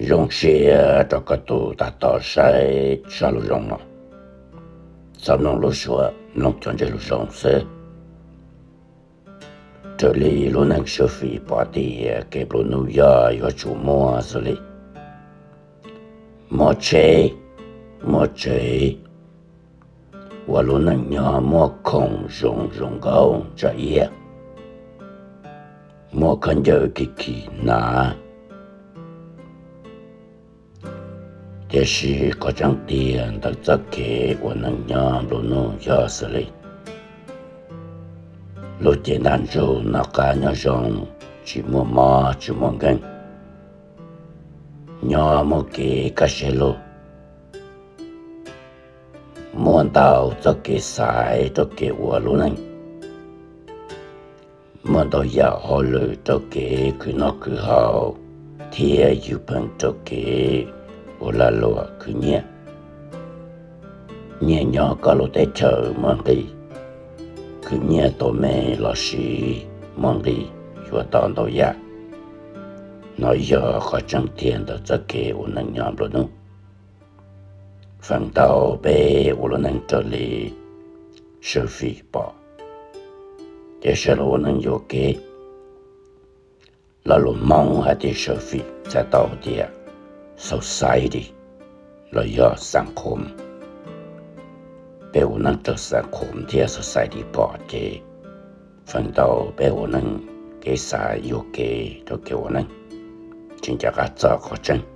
Zoo siab rau koj tus tab tom saib zaj lus zoo no. Txhob mloog lub suab, mloog cov ntsej lus zoo xwb. Raws li lub neej Sophie pom tias kev nplua nuj yog yuav tsum muaj xws li muaj tsheb, muaj tsev, ua lub neej nyob muaj khoom zoo zoo nkauj ntsa iab, muaj khaub ncaws kim kim hnav. Tiam sis qhov tseeb tiag ntawm txoj kev ua neej nyob nplua nuj yog xws li lub cev ntaj ntsug noj qab nyob zoo, tsis muaj mob tsis muaj nkeeg, nyob muaj kev kaj siab lug, muaj ntau txoj kev xaiv rau kev ua lub neej, muaj ntau yam hauj lwm rau kev khwv noj khwv haus, thiab yug pheej rau kev ua lag luam khwv nyiaj. Nyiaj nyob koj lub teb chaws muaj nqis, khwv nyiaj tau me los sis muaj nqis yuav tau ntau yam. No yog qhov tseeb tiag ntawm txoj kev ua neej nyob nplua nuj. Feem ntau peb ua lub neej raws li Sophie pom, ces sawv daws ua neej yuam kev. Lo lus Hmoob hais tias Sophie txhais tau tias society los yog xav khoom. Peb ua neej raws xav khoom thiab society pom ces feem ntau peb ua neej kev xav yuam kev rau kev ua neej, tsis nco qab txog qhov tseeb.